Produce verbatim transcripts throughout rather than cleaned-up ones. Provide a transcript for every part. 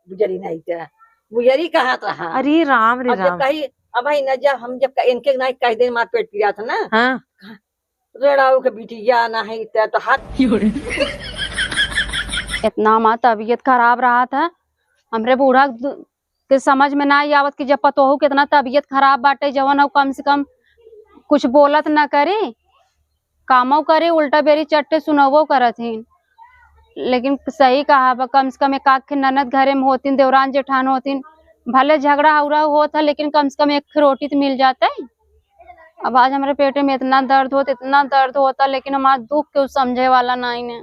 बुजरी नहीं त, बुजरी कहा त, हाँ। अरे राम रे अब जब राम। कही, अब भाई न, जब हम जब क-, इनके नहीं कह दे, मार पेट पिरात ना। हाँ। रड़ाऊ के बिटिया नहीं त, तो हाथ। इतना हमार तबीयत खराब रहत है, हमरे बूढ़ा दु-, के समझ में नाहीं आवत कि जब पतोहू के इतना तबीयत खराब बाटे, जवन हउ कम से कम कुछ बोलत न करी, कामो करी, उल्टा बेरी चट्टे सुनवो करत ही। लेकिन सही कहा बा, कम से कम एक आध ठे ननद घरे में होतिन, देवरान जेठान होतिन, भले झगड़ा हौरा होत है, लेकिन कम से कम एक ठे रोटी त मिल जाते। अब आज हमरे पेटे में इतना दर्द होत, इतना दर्द होता, लेकिन हमार दुख केहू समझे वाला नाहीं ने।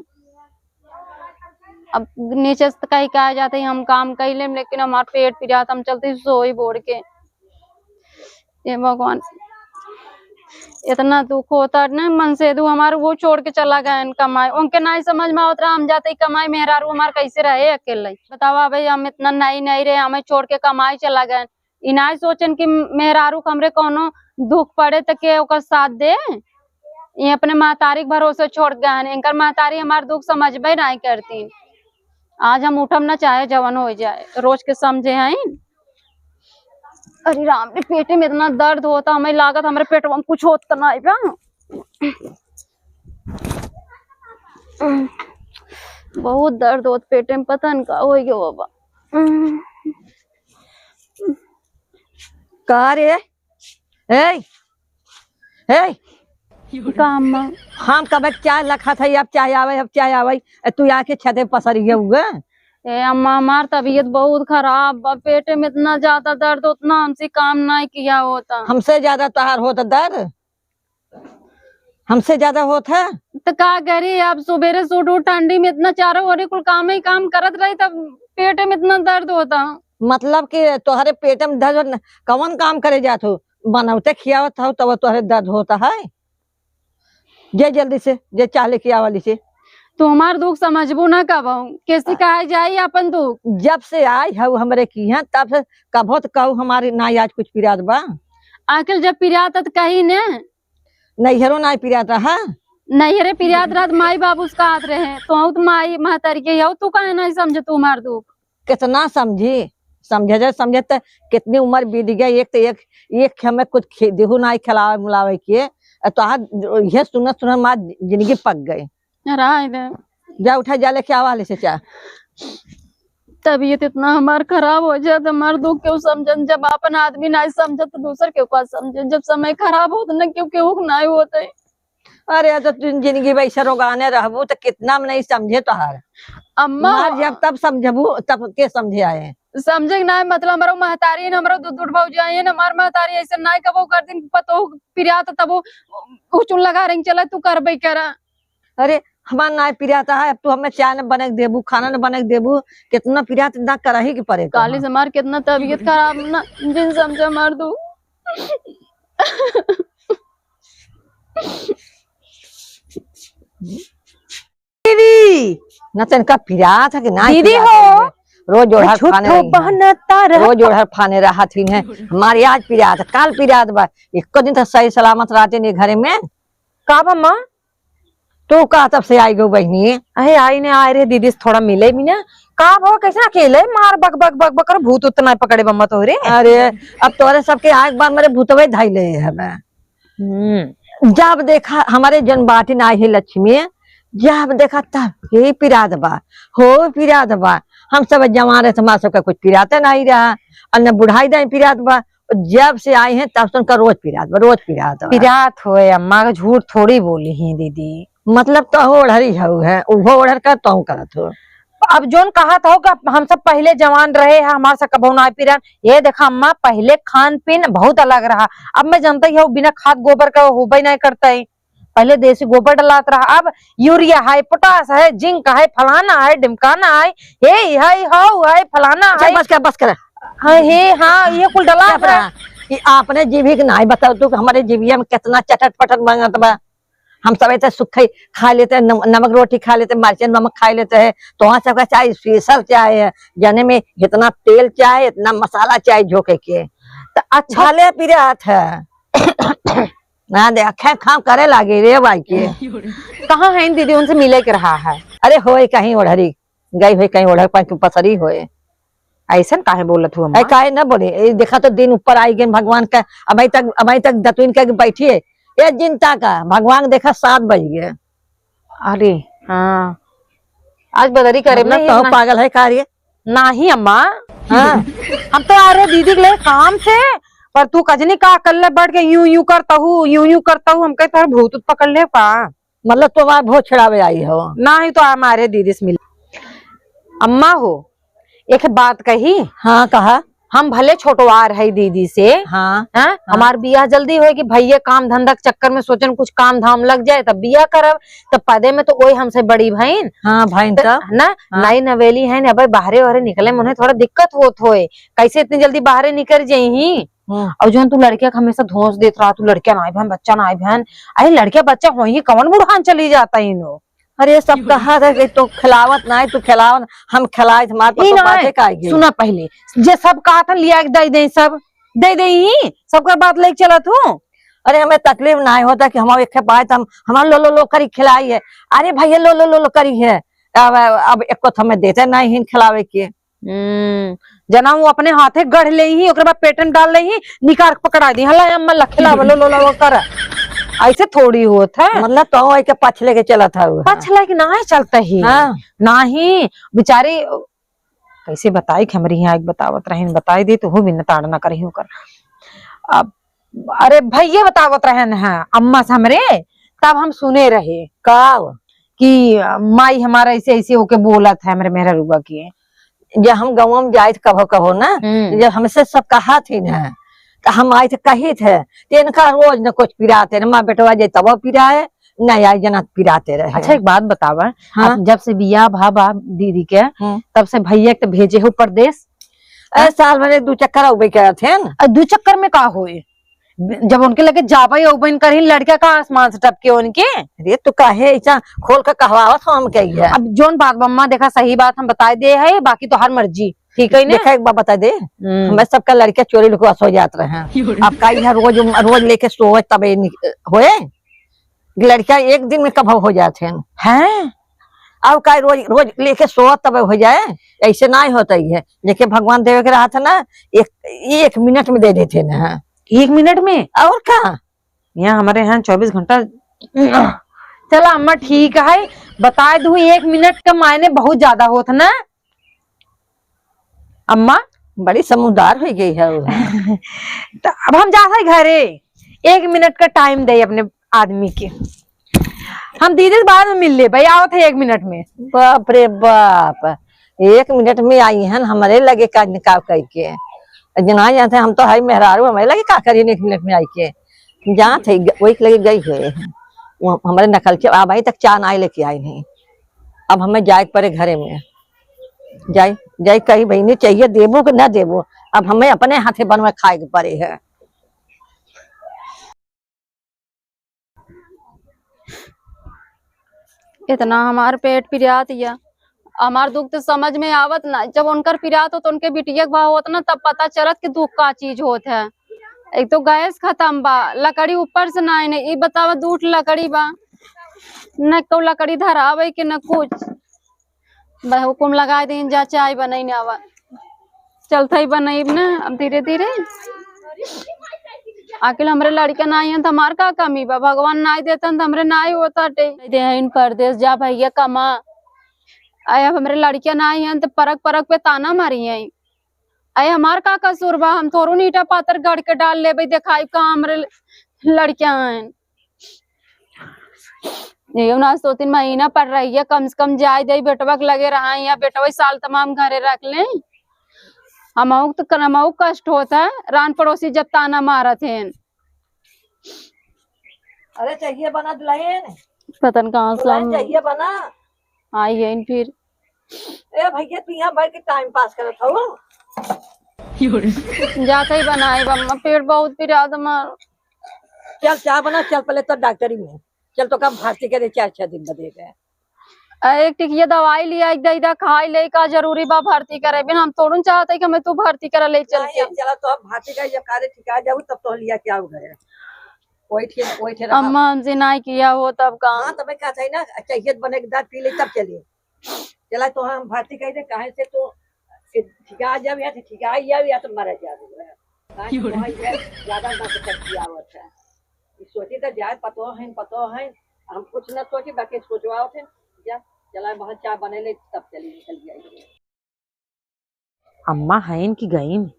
अब नीचे से कही के आ जाते, हम काम कइ लेम, लेकिन हमार पेट पिरात, हम चलते सोई बोड़ के। हे भगवान, इतना दुख होता न, मनसेदू हमार वो छोड़ के चला गए हैं कमाए, उनके नाहीं समझ में आवत रहा, हम जाते ही कमाए, मेहरारू हमार कैसे रहे अकेले। बतावा भाई, हम इतना नाहीं, नाहीं रहे, हमें छोड़ के कमाए चला गए हैं। ई नाहीं सोचन कि मेहरारू के हमरे कौनो दुख पड़े त के ओकर साथ दे। ये अपने महतारी के भरोसे छोड़ गए हैं, इनकर महतारी हमार दुख समझबे नाहीं करती। आज हम उठम ना, चाहे जवन हो जाए, रोज के समझे हैं। अरे राम रे, पेटे में इतना दर्द होता, हमें लागत हमरे पेटवा में कुछ होत त नाहीं बा। बहुत दर्द होत पेटे में, पता न का हो गयो बाबा। का रे? ए, ए, का अम्मा? हम कब चाय लखत है, अब चाय आवे, अब चाय आवे, ए, तू आके छते पसरी है उगे। ए अम्मा, हमार तबीयत बहुत खराब बा, पेटे में इतना ज्यादा दर्द, उतना हमसे काम नाहीं किया होता। हमसे ज्यादा तोहार होता दर्द? हमसे ज्यादा होत है? त का करी, अब सुबेरे से उठ, उठ ठंडी में इतना चारों ओरी कुल काम ही काम करत रही, तब पेटे में इतना दर्द होता। मतलब कि तोहरे पेटे में दर्द न-, कौन काम करे जात हो? बनौते खियावत हो तब तोहरे दर्द होता है? जे जल्दी से, जे चाह लेके आवा ली से। तू हमार दुख समझबू ना कबहू, कैसे कहा जाई अपन दुख? जब से आई हऊ हमरे किहाँ, तब से कबहू त कहू हमारी ना आज कुछ पिरात बा? आखिर जब पिरात त कही ने। नैहरो नाहीं पिरात रहा? नैहरे पिरात रहत, माई बाबू से कहत रहे, तोहू त माई महतारी के हऊ, तू काहे नाहीं समझे तू हमार दुख? कितना समझी, समझे जे समझे त कितनी उम्र बीत गई, एक त एक, एक हमें कुछ खि-, देहू नाहीं खिलावे मुलावे के, अ तोहार ये सुनत सुनत मार जिंदगी पक गई। राय दे। जा उठा, जा लेके आवा ले से चाह। तबीयत इतना हमार खराब हो जात, हमार दुख केहू समझन, जब आपन आदमी नाहीं समझत त दूसर केहू का समझे, जब समय खराब होत न केहू, केहू के नाहीं होत है। अरे, तो तू जिंदगी भर ऐसे रोगाने रहबू, तो कितना में नहीं समझे तोहार। अम्मा, मार जब तब समझबू, तब के समझे आए। समझे के ना, मतलब, हमरो महतारी न, हमरो दू, दू भौजाई न, हमार महतारी ऐसे ना कबो कर दिन पतोह पिरात, तब वो हुचुन लगा रही, "चला, तू करबे करा।" अरे, हमार ना पिरात है, अब तू हमें चाय न बने के देबू, खाना न बने के देबू, कितना पिरात ना करही के पड़े तो। काली से हमार कितना तबीयत खराब ना, बिन समझे मार दू। दीदी, ना तनका पिरात है कि ना दीदी पिरात हो। है? रोज ओढ़र कुछ फाने तो रही हैं। बहनता रह। रोज ओढ़र फाने रहत ही हैं। हमारे आज पिरात, काल पिरात बा। एको दिन तो सही सलामत रहते नहीं घरे में। का बा माँ? तू का तब से आई गो बहिनी? अहे, आई ने आए रे दीदी से थोड़ा मिले भी ना। का भवा, कैसे अकेले मार बक बक बक बक कर, भूत उतना पकड़े बम्मा तोहरे? अरे, अब तोहरे सबके आए एक बार मेरे भूतवे धाई ले हमें। हम्म। जब देखा हमारे जन बाटिन आई है लक्ष्मी, जब देखा तब हे पिरात बा, हो पिरात बा। हम सब जवान रहे तो हमारे सबका कुछ पिराते नहीं रहा, और न बुढ़ाई दाई पिरात बा। जब से आई हैं तब से उनका रोज पिरात बा, रोज पिरात बा। पिरात होए अम्मा, के झूठ थोड़ी बोली ही दीदी। मतलब तो हो ओढ़री हऊ है, उहो ओढ़र का तू करत हो। अब जोन कहत हो कि हम सब पहले जवान रहे हैं, हमार से कबो ना पिरान। ये देखा अम्मा, पहले खान पीन बहुत अलग रहा। अब मैं जानते ही हूँ, बिना खाद गोबर का होबे नहीं करता है। पहले देसी गोबर डलात रहा, अब यूरिया है, पोटाश है, जिंक है, फलाना है, ढिमकाना है, हे है, हौ है, फलाना चल, है। बस कर, बस कर। हाँ, हे, हाँ, ये कुल डलात चुप रहा। रहा। ये आपने जीभी के नाई बताओ तू कि हमारे जीभिया में कितना चटट पटट बनत बा। हम सब ऐसे सुखई खा लेते हैं, नम-, नमक रोटी खा लेते हैं, मरचन नमक खा लेते हैं, तो वहाँ सबका चाय special चाय है, जने में इतना तेल चाय, इतना मसाला चाय झोंके के। तो अच्छा भले पिरात है। ना दे, अखे खाम करे लागे रे भाई के। कहाँ है दीदी, उनसे मिले के रहा है? अरे होए कहीं ओढ़री, गई होए कहीं ओढ़र पर पसरी होए। ऐसन काहे बोलत हो अम्मा? काहे ना बोली? ए, देखा तो दिन ऊपर आई गए भगवान का, अबही तक, अबही तक दतुइन के बैठी है। ए जिनता का, भगवान देखा सात बज गए। अरे हाँ, आज बदरी करे मतलब में तो ना। पागल है का रे? नाही अम्मा। हाँ। हम तो आ रहे दीदी के लिए काम से, पर तू कजनी का कर ले बैठ के यूं यूं करता हूँ, यूं यूं करता हूँ, हम कहे तोहर भूत उत पकड़ ले का? मतलब तो हमारे भोज छुड़ावे आई हो? नाही तो हमारे दीदी से मिल। अम्मा हो, एक बात कही। हाँ, कहा। हम भले छोटवार है दीदी से, हाँ, हाँ? हाँ। हमार बियाह जल्दी होए कि भैया काम धंधा के चक्कर में सोचन कुछ काम धाम लग जाए तब बियाह करब, तब पदे में तो ओए हमसे बड़ी भइन। हाँ, भइन त, तब। है ना? हाँ। नई नवेली है ना, भाई बाहरे वाहरे निकले में उन्हें थोड़ा दिक्कत होत होए, कैसे इतनी जल्दी बाहरे निकल जाई ही? हम्म। और जौन तू लड़किया के हमेशा धोस देत रहा, तू लड़किया नाई भन, बच्चा नाई भन, अरे लड़किया बच्चा होई ही कौन बुढ़ान चली जाता इनो? अरे सब कहा था कि तू खिलावत नाई, तू खिलावत, हम खिलाए, हमारे पास ई तो नाई, बातें का आई गई। सुना पहले, जे सब कहा था लिया के दे दे, सब दे दे ही, सबका बात लेके चला तू। अरे हमें तकलीफ नाई होता कि हम एक पाए तो हम, हमार लो लो लो करी खिलाई है। अरे भैया लो लो लो लो करी है, अब, अब एको तो हमें देते नाई हिन खिलावे के। हम्म, जना वो अपने हाथे गढ़ ले ही, ओकरे बाद पेट में डाल ले ही, निकाल के पकड़ा दी, "हला अम्मा लखे लावा, लो, लो, लावा कर।" ऐसे थोड़ी होत है। मतलब तो ओए के पछले के चलत है वो। पछले के नाहीं चलता ही। हाँ। नाहीं, बेचारी, कैसे बताई कि हमरे यहाँ एक बतावत रहन, बताई दे तो हो बिना ताड़ ना करही ओकर। अब अरे भैया बतावत रहन है अम्मा से हमरे, तब हम सुने रहे। का? कि माई हमारा ऐसे ऐसे होके बोलत है हमरे मेहररुआ के। जब हम गाँव में जाइत कभो कभो ना, हम्म। जब हमसे सब कहा थी ना, तो हम आई थे कही थे, तो इनका रोज न कुछ पिराते रहे, माँ बेटवा जे तब पिराए, न आई जना पिराते रहे। अच्छा, एक बात बतावा, हाँ? अब जब से बियाह भा बा दीदी के, हम्म। तब से भैया के तो भेजे हो परदेस? ए, साल भर एक दू चक्कर अउबे करत हैं। आ, दू चक्कर में का होए? जब उनके लगे जाबे अउबे न करही, लड़का का आसमान से टपके उनके? अरे, तू काहे ऐसा खोल के कहवावत हो हम कही है? अब जौन बात बम्मा देखा, सही बात हम बताए दे है, बाकी तोहार मर्जी, ठीक है ना? देखा, एक बात बता दे, हम्म। हमें सबका लड़का चोरी लुकवा सो जात रहे हैं। अब का यहाँ रोज, रोज लेके सोए तबे नि-, होए? लड़का एक दिन में कब हो जात हैं? हैं? अब का रोज, रोज लेके सोवत तब हो जाए? ऐसे नाहीं होता ही है। जेके भगवान देवे के रहत है ना, एक, एक मिनट में दे देते हैं। एक मिनट में? और का? यहाँ हमारे यहाँ चौबीस घंटा। चला अम्मा ठीक है, बताए दू, एक मिनट का मायने बहुत ज्यादा होत ना। अम्मा? बड़ी समझदार हो गई है वो। तो अब हम जात है घरे, एक मिनट का टाइम दे अपने आदमी के। हम दीदी से बाद में मिल ले भाई, आवत है एक मिनट में। बाप रे बाप, एक मिनट में आई हन हमरे लगे का निकाल करके। जना जानते हम तो है मेहरारू, हमरे लगे का करिए एक मिनट में आई के। जात है ग-, वही लगे गई हुए। वो हमरे नकल के अब अबही तक चाह नाई लेके आई नहीं। अब हमें जाए के पड़े घरे में। जाई, जाई कही बहिनी चाहिए देबू कि ना देबू, अब हमें अपने हाथे बनवा खाए के पड़े है। इतना हमार पेट पिरात या, हमार दुख तो समझ में आवत ना। जब उनकर पिरात हो तो उनके बिटिया के भाव होत ना, तब पता चलत कि दुख का चीज होत है। एक तो गैस खत्म बा, लकड़ी ऊपर से ना आने, ई बतावा दू ठो लकड़ी बा, न को लकड़ी धरावे के न कुछ। ब-, हुकुम लगाए दिन जा चाय बनई ना आवा। चलत ही बनईब ना अब धीरे धीरे। आखिर हमरे लड़का नाई हन त हमार का कमी बा? भगवान नाई देतन त हमरे नाई होता टे। दे हईन परदेस जा भैया कमा। आए अब हमरे लड़का नाई हन त परक परक पे ताना मारी हैं। आए हमार का कसूर बा? हम थोरू ईटा पातर गढ़ के डाल लेबे, देखाई का हमरे लड़का हन। ये ना दो तीन महीना पर रहिए, कम से कम जाए दे बेटवा के लगे रहा, या बेटवा साल तमाम घरे रख ले। हमहू तो, हमहू कष्ट होता है, रान पड़ोसी जब ताना मारत हैं। अरे चाहिए बना दुल्हन। पता न कहाँ से दुल्हन हम चाहिए बना। आई है फिर। ए भैया, तू यहाँ बैठ के टाइम पास करत हो। जाते ही बनाए बम्मा, पेट बहुत पिरात हमार। चल चाय बना, चल पहले तो डॉक्टरी में। चल तो काम भर्ती करे चार छह दिन बदे गए। आ, एक टिकिया दवाई लिया, एक दे दा खाई ले, का जरूरी बा भर्ती करे? बिन हम थोड़न चाहते कि हमें तू भर्ती करा ले चल नहीं, के। अब चला तो हम भर्ती करे, जब कारे ठिका जाऊ तब तो लिया के आऊ घरे। वही ठे, वही ठे रहा। अम्मा हमसे नहीं किया हो तब का? हाँ, तबे का चाहिए ना, चाहिए बने के दांत पी ले तब चलिए। चला तो हम भर्ती कर दे, काहे से तो या जब या तो ठीक है, या, या तो मरा जा रहा है। काहे कि वहाँ ये ज्यादा ना तो करती आवत है। ये सोची तो जाए, पतो है, पतो है, हम कुछ ना सोची, बाकी सोचवाओ थे, जा, चला वहाँ चाय बने ले, तब चली, निकल जाएगी। अम्मा हईन कि गईन?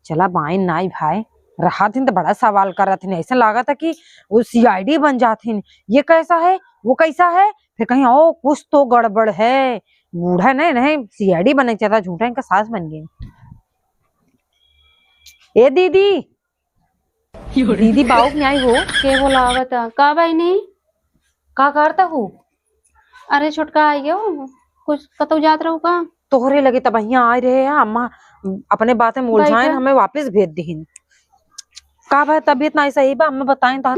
चला बाइन नाई भाई, रहत हिन त बड़ा सवाल करत हिन, ऐसा लागत है कि वो सीआईडी बन जात हिन, ये कैसा है, वो कैसा है, फिर कहीं ओ कुछ तो गड़बड़ है। बूढ़ा नहीं, नहीं सीआईडी बने के चाहता, झूठा इनका सास बन गई। ए दीदी, दीदी बाउक न्याय हो। के बोलावत है? का बहिनी? का करता हूँ? अरे छोटका आइयो, कुछ कतौ जात रहू का? तोहरे लगे तब हियाँ आए रहे हैं, अम्मा अपने बातें मुलझाए बैठा। हमें वापस भेज दिहिन। का बा, तबीयत ना सही बा, अम्मा बताएं तो।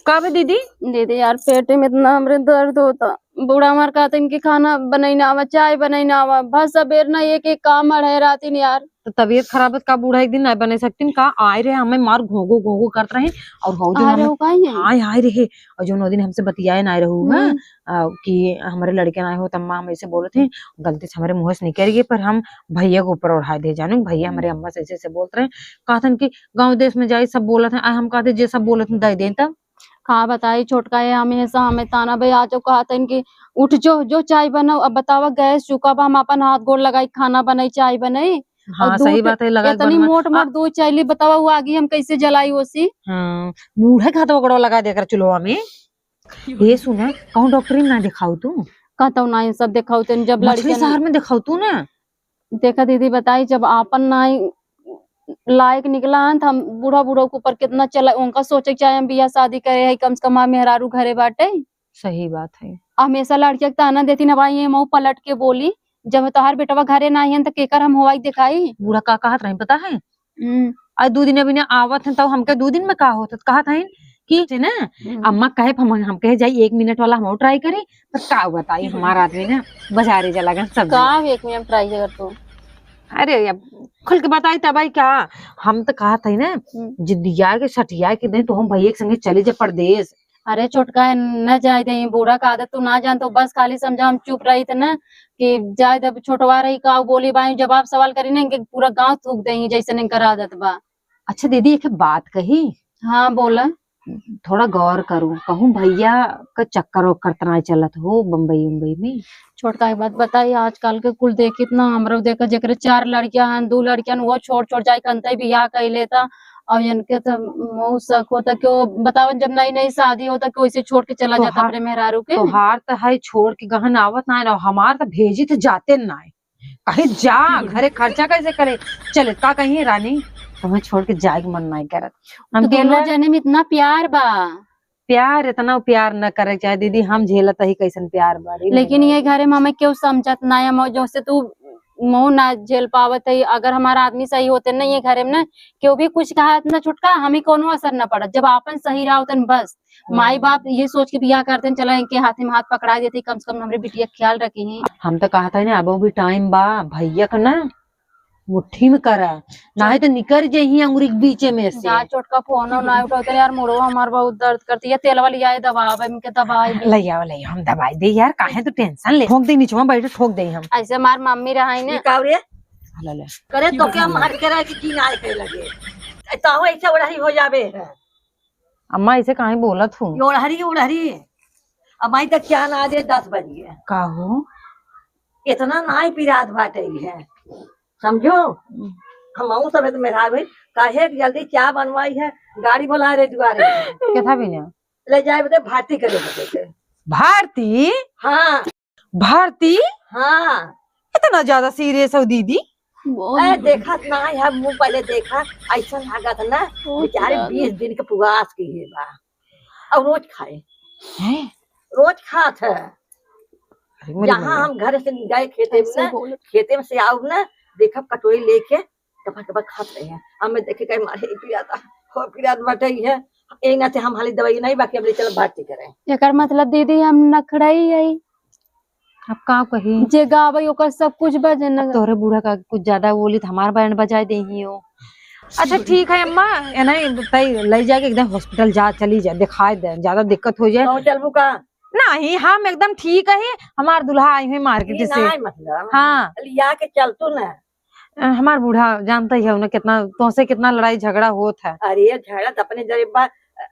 का बा दीदी? दीदी यार, पेटे में इतना हमरे दर्द होता। बूढ़ा हमार कहते हैं कि खाना बनाई ना आवा, चाय बनाई ना आवा, बस सबेर ना एक एक काम अड़े रातिन यार। तो तबीयत खराब है का बूढ़ा एक दिन ना बने सकतीन का? आए रहे हमें मार घोंघो घोंघो करत रहे। और हो दिन आए हम रहो काहे? आए, आए रहे। और जो नौ दिन हमसे बतियाए ना आए रहू ना, हम्म। आ, कि हमारे लड़के ना आए हो तब माँ हम ऐसे बोलत हैं, गलती से हमारे मुँह से निकल गए, पर हम भैया के ऊपर ओढ़ा दे जानू, भैया हमारे हम्म। अम्मा से ऐसे ऐसे बोलत रहे, कहतन कि गाँव देश में जाई सब बोलत हैं, आ हम कहते जे सब बोलत हैं दे दें तब। का बताई छोटका, ये हमेशा हमें ताना बे, आज कहतन कि उठ जो, जो चाय बनाओ। अब बतावा गैस चूका बा, हम अपन हाथ गोड़ लगाई खाना बनाई चाय बनाई। हाँ, और सही दूध बात है, लगा इतनी बनवा-, मोट मोट आ- दूध चाय ली, बतावा वो आगी हम कैसे जलाई ओसी? हाँ, बूढ़े का हाथ ओकड़ो लगा देकर चूल्हा में। ये सुना, कहूँ डॉक्टरी ना दिखाऊ तू? कहता हूँ ना, ये सब दिखाऊ तू, जब मछली लड़कियन शहर में दिखाऊ तू ना। देखा दीदी बताई, जब आपन नाई लायक निकला है, तो हम बूढ़ा बूढ़ा के ऊपर कितना चला, उनका सोचे के चाहे हम बियाह शादी करे है, कम से कम हमार मेहरारू घरे बाटे। सही बात है। हमेशा लड़किया के ताना देती ना भाई, ये मऊ पलट के बोली, जब तोहार बेटवा घरे ना आइहन, तो केकर हम होवाई दिखाई? बूढ़ा का कहत रहे पता है? हम्म। और दू दिन अभी ना आवत हैं, तो हमके दू दिन में का होत, कहत हैं कि से ना, हम्म। अम्मा कहे, हम, हम कहे जाई एक मिनट वाला हम और ट्राई करी, पर का बताई, हमारा आदमी ना बाजारे जा लगन सब का एक मिनट ट्राई कर तू? अरे, अब खुल के बताई तब आई का? हम तो कहत है ना, हम्म। जिद्दिया के सठिया के नहीं तो हम भैया के संगे चले जा परदेश। अरे छोटका, न जाए दे, बूढ़ा का आदत तू ना जान, तो बस खाली समझा हम चुप रही थे ना, कि जाए दे, छोटवा रही का बोली बाई, जवाब सवाल करी ना, इनके पूरा गाँव थूक दे, जैसे इनकर आदत बा। अच्छा दीदी, एक बात कही। हाँ, बोला। थोड़ा गौर करू, कहूँ भैया का चक्कर ओक्कर त ना चलत हो बम्बई उम्बई में? छोटका एक बात बताई, आजकल के कुल देखित ना, हमरो देखा, जेकरे चार लड़कियां हैं, दू लड़कियां हैं, वो छोड़ छोड़ जाए, कंतई बियाह कर लेता। और इनके तो मऊ शक होता कि वो बताओ, जब नई नई शादी होता कि वैसे छोड़ के चला जाता तोहार, अपने मेहरारू के। तोहार तो है छोड़ के गहन आवत ना है, और हमार तो भेजी तो जाते ना है। कहे जा, घरे खर्चा कैसे करे? चले, का कहिए रानी, तुम्हें छोड़ के जाए के मन नहीं करत। हम तो दोनों कहले जने में इतना प्यार बा। प्यार, इतना प्यार न करे चाहे दीदी, हम झेलत ही कैसन प्यार बाड़ी। लेकिन ये घरे में हमें क्यों समझत ना है, मौ-, जैसे तू मऊ ना झेल पावत है। अगर हमारा आदमी सही होते ना ये घरे में ना, क्यों भी कुछ कहा ना छोटका, हमें कोनो असर न पड़त। जब आपन सही रहा होते न बस, माई बाप ये सोच के बियाह करते हैं, चला इनके हाथे में हाथ पकड़ा देते, कम से कम हमरे बिटिया के ख्याल रखी हैं। हम तो कहत है ना, अब भी टाइम बा, भैया का ना मुट्ठी में करा, नाहीं तो निकर जइही अंगुरी के बीचे में से। जा छोटका, फोन ना उठावत यार, मुड़वा हमार बहुत दर्द करती है, तेल वाली आए दबावे, इनके दबाई दे। ले आओ, ले आओ, हम दबाई दे यार, काहे तू टेंशन ले। ठोक दे, नीचवा बैठे ठोक दे हम। ऐसे हमार मम्मी रहाई ने। का रे? ला, ला। करे तो क्या मार के रहे कि जी ना आए के लगे। ताहो ऐसे ओढ़ाई हो जावे है। अम्मा, ऐसे काहे बोलत हूँ? ये ओढ़री, ओढ़री। अब आई तक क्या ना दे, दस बज गए। का हो? इतना नाई पिरात बाटे है, समझो? हम्म। हम आऊं सब तो मेहरारू भाई, काहे कि जल्दी चाय बनवाई है, गाड़ी बुला रहे दुआरे। केथा बिना? ले जाए बदे भारती करे बदे के। भारती? हाँ। भारती? हाँ। इतना ज्यादा सीरियस हो दीदी? बहुत ए, देखत ना है, मुंह पहले देखा, ऐसा लागत ना, बहुत बेचारे ज्यादा। बीस दिन के पुआस की है बा। और रोज खाए। हैं? रोज खात है। अरे, मरी जहाँ मरी। हम घर से गए खेते में ऐसे ना, बोलत। खेते में से आउब ना, देखब कटोरी लेके, दबा दबा खात रहे हैं। अब मैं देखे कहीं मारे पिरात, हो पिरात बटई है। ए ना थे हम हाली दवाई नहीं, बाकी अब ले चल भर्ती करें। एकर मतलब दीदी हम नखड़ई है। अब का कही? जे गावे ओकर सब कुछ बजे न। अब तोहरे बूढ़ा का कुछ ज्यादा बोली त हमार बैंड बजाए देही हो। अच्छा ठीक है अम्मा, ए नहीं तई ले जाके एकदम हॉस्पिटल जा, चली जा, दिखाए दे, ज्यादा दिक्कत हो जाए। तो चलबू का? नहीं, हम एकदम ठीक है, हमार दुल्हा आई हुई मार्केट ई से। नहीं मतलब, हाँ। लिया के चल तू ना। अ, हमार बूढ़ा जानता ही है उन्हें कितना, तोहसे कितना लड़ाई झगड़ा होत है। अरे, ये झगड़ा तो अपने जरे बा,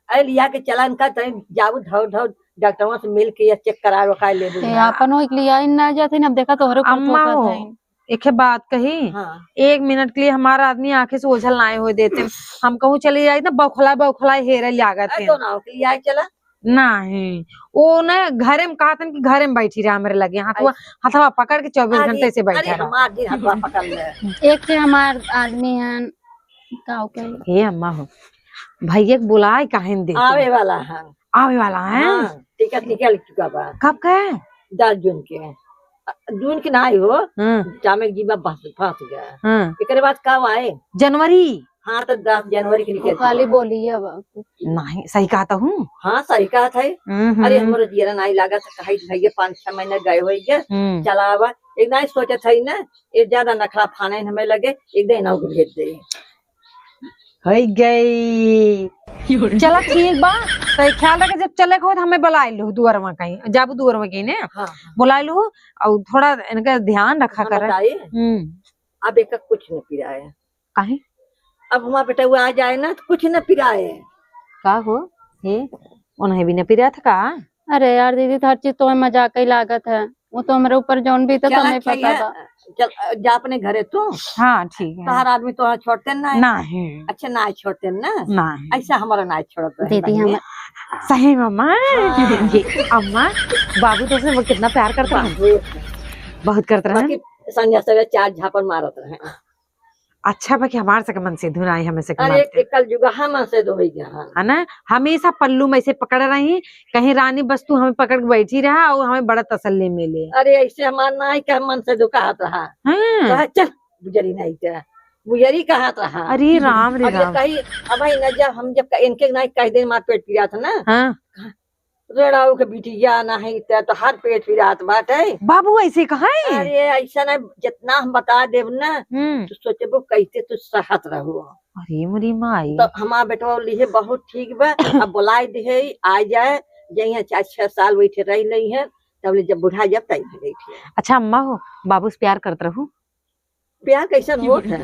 अ, लिया के चला इनका, तनी जाऊ धौ धौ डॉक्टरवा से मिल के या चेक करा वका लेबू ए, ना। अपन हो के लिया इन ना जाते ना, अब देखा तोहरे ऊपर अम्मा थोपत हो, है। एक बात कही, हाँ। एक मिनट के लिए हमारा आदमी आंखें से ओझल ना होए देते। हम कहूँ चली जाई ना, बौखला बौखला हेरे लागत अरे है। तो ना हो के लिया चला। नहीं, वो ना घरे में कहतन कि घरे में बैठी रहा हमरे लगे, हथवा, ऐसे। हथवा पकड़ के चौबीस अरे, घंटे से बैठा अरे, रहा। हमार दिन हथवा पकड़ ले। एक ठे हमार आदमी हन, का हो गए? हे अम्मा हो, भैया के बुलाए काहे न देते? आवे वाला है। आवे वाला है? हाँ, टिकट निकल चुका बा। कब का है? दस जून के। अ, जून के ना आई हो, हम्म। जामे के जीवा फंस, फंस गया। हम्म। एकरे बाद कब आए? जनवरी। हाँ, तो दस जनवरी के निकल खाली चुका। बोलिए अब। नहीं, सही कहत हूँ। हाँ, सही कहत है। हम्म, अरे, हम्म। हमरो जियरा नाई लागत है, कहीं भैया पाँच छह महीने गए होइगे। हम्म। चला आवा। एक नाई सोचत है ना, ये ज्यादा नखरा फाने हमें लगे, एक दिन इनको भेज दे। होइ गई। चला ठीक बा, तो ख्याल रखे, जब चले के हो तो हमें बुलाए लो दुआरवा कहीं, जाबू दुआरवा कहीं ने, हाँ, हाँ। बुलाए लो और थोड़ा इनका ध्यान रखा हम करे। बताई? हम्म। अब एक कुछ नहीं पिराए। काहे? अब हमार बेटा वो आ जाए ना तो कुछ न पिराए। का हो? हे, उन्हें भी न पिरात का? अरे यार दीदी, तो हर चीज तो मजाक ही लागत है। वो तो हमरे ऊपर जौन भी तो चला, तुम्हें अच्छा पता ये, बा। चल, जा अपने घरे तू। हाँ, ठीक है। तोहर आदमी तो छोड़ते ना है। नहीं। अच्छा, ना छोड़ते ना। नहीं। ऐसा हमारा ना छोड़ते हैं दीदी, बहिनी। हम सही में अम्मा। हाँ। ये अम्मा, बाबू तो से वो कितना प्यार करते हैं। बहुत। बहुत करते हैं। बाकी संगे संगे चार झापड़ मारत रहे। अच्छा बा कि हमार सके मनसेधु ना आई, हमें सके अरे, मारते। एक कल जुगहा मनसेधु होइ गया है। है ना? हमेशा पल्लू में ऐसे पकड़ रही, कहीं रानी बस तू हमें पकड़ के बैठी रहा और हमें बड़ा तसल्ली मिले। अरे, ऐसे हमार ना आई कि हम मनसेधु कहत रहा। हाँ। कहा, "चल, बुजरी नहीं ते।" बुजरी कहत रहा। अरे, राम रे अब ये राम। कही, अब है ना, जब हम जब इनके ना कह दे, मार पेट पिरात ना। हाँ। रेड़ाऊ के बिटिया नहीं ते तो हर पेट पिरात बाटे। बाबू ऐसे कहे? अरे ऐसा ना, जितना हम बता देब ना, हम्म। तो सोचबो कैसे तू सहत रहो। अरे मोरी माई। तो हमार बेटवा लिहे बहुत ठीक बा, अब बुलाए दिहे, आ जाए, जइहे चार छह साल बैठे रह लई है, तब ले जब बुढ़ा जब तई बैठे। अच्छा अम्मा हो, बाबू से प्यार करत रहू? प्यार कैसन होत है?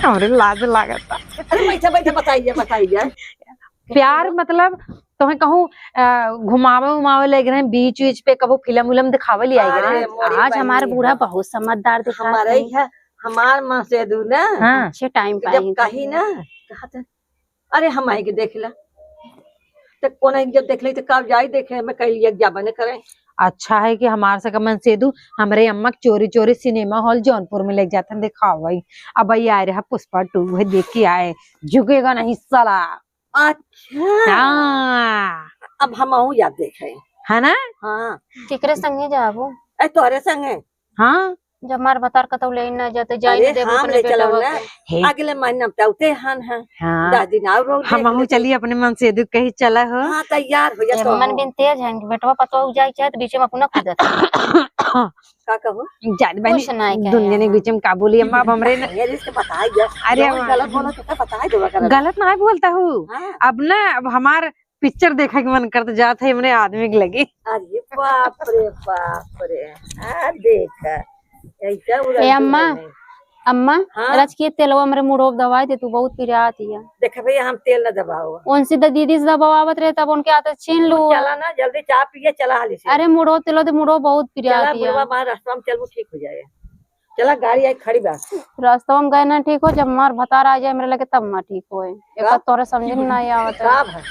हमरे लाज लागत। अरे बैठा, बैठा, बताइए, बताइए। प्यार मतलब तोहे कहूँ, अ, घुमावे उमावे ले गए बीच बीच पे, कबो फिल्म उलम दिखावे ले आई गए? अरे मोरी आज हमार बहिनी बूढ़ा हो। बहुत समझदार दिखात हमारे है। ही है, हमार मनसेधु ना। हाँ। अच्छे टाइम पे जब आई कही है। ना, कहत है, "अरे हम आई के देख ला।" तो कोना एक जब देख ले तो कब जाई देखे, मैं कह लिया जाबे न करे। अच्छा है कि हमार सके मनसेधु हमरे अम्मा के चोरी चोरी सिनेमा हॉल जौनपुर में ले जाते हैं दिखावे। अब ये आए रहा पुष्पा टू, वह देख के आए, झुकेगा नहीं साला। अच्छा। हाँ। अब हम आऊँ याद देखे। है ना? हाँ। केकरे संगे जाबो? ए, तोहरे संगे। हाँ। जब मार भतार कतौ ले ना जाते, जाई अरे, ना देबो हम अपने ले चलो बेटवा ना। के। हे। अगले महीना में तो उते हन है। हाँ। दस दिन और रोक हम दे, अहूँ लेकिन चली अपने मनसेधु कही चला हो। हाँ, तैयार हो जा ए, तो। मन बिन तेज है, बेटवा पतवा जाए चाहे तो बीच में अपना कूदत। का कहू? जान बहनी, कुछ नहीं कहे दुनिया ने अम्मा। बीच में का बोली अम्मा, अब हमरे न ये रिश्ते बताई जा। अरे जौन अम्मा। गलत बोला तो का बताई देबा करत। गलत ना बोलता हूँ। हाँ। अब ना, अब हमार पिक्चर देखे के मन करत जात है हमरे आदमी के लगे। अरे बाप रे, बाप रे। आ देख, ऐसा उड़ल ए अम्मा, दुनिया में। अम्मा, हाँ? रच के तेलवा हमरे मुड़ो दवाई दे, तू बहुत पिरात हिया। देख भैया, हम तेल न दबाओ। उनसे द-, दीदी से दबावत रहे, तब उनके हाथ से छीन तू लू। चला ना, जल्दी चाह पिए, चला हाली से। अरे मुड़ो तेलो दे, मुड़ो बहुत चला पिरात हिया। बुढ़वा, मार रास्ता में चलू, ठीक हो जाए। चला, गाड़ी आई खड़ी बा। रास्ता में गए ना ठीक हो, जब मार भतार आ जाए मेरे लगे तब मार ठीक होए। एक का? बात तोरे समझ में नहीं आवत है। का भाई?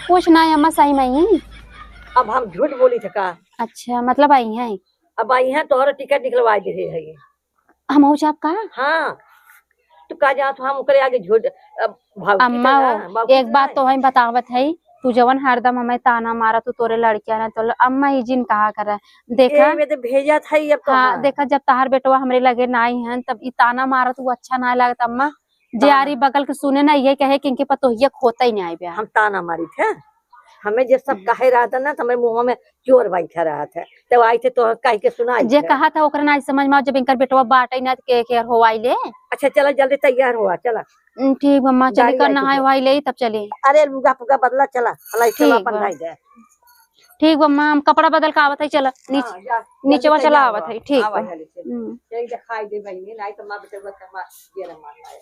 कुछ नहीं अम्मा, सही में ही। अब हम झूठ बोली थे का? अच्छा, मतलब आई हैं? अब आई हैं, तोहरा टिकट निकलवा दे है। हम हो जाब का? हाँ। तू का जात हो, हम ओकरे आगे झूठ, अब भाव की अम्मा तरह, हो, भाव की एक बात तरह। तो हम बतावत है, तू जवन हरदम हमें ताना मारा, तू तोरे लड़किया ना, तो अम्मा ई जिन कहा करे। देखा, ए, में तो भेजत है अब तो हाँ, हाँ। देखा, जब तहार बेटवा हमरे लगे नाई हन, तब ई ताना मारत उ अच्छा ना लागत अम्मा। जे ताना। आरी बगल के सुने ना, ये कहे कि इनके पतोहिया खोता ही नहीं आए बे। हम ताना मारी थे, हमें जे सब हम्म। कहे रहत ना, तो हमारे मुंह में चोर बैठा रहत है, तो आई थे तो कह के सुनाई जे थे। कहा था ओकरे ना समझ में, जब इनकर बेटवा बाटे ना, तो के, के हो आई ले। अच्छा, चला जल्दी तैयार हुआ, चला। हम्म, ठीक बा, अम्मा, चली गाड़ी कर आई नहाए थे। वहाए ले, तब चली। अरे लुगा फुगा बदला, चला, हलाई चला ठीक अपन बा। भाई दे। ठीक बा माँ, हम कपड़ा बदल के आवत है, चला नीचे, हाँ, जा, नीचवा जल्दी चला तैयार आवत हो। है, ठीक आवा बा। जल्दी से। हम्म। एक दिखाई दे बहिनी, नहीं तो माँ बेटवा के माँ ये ना मान लाए।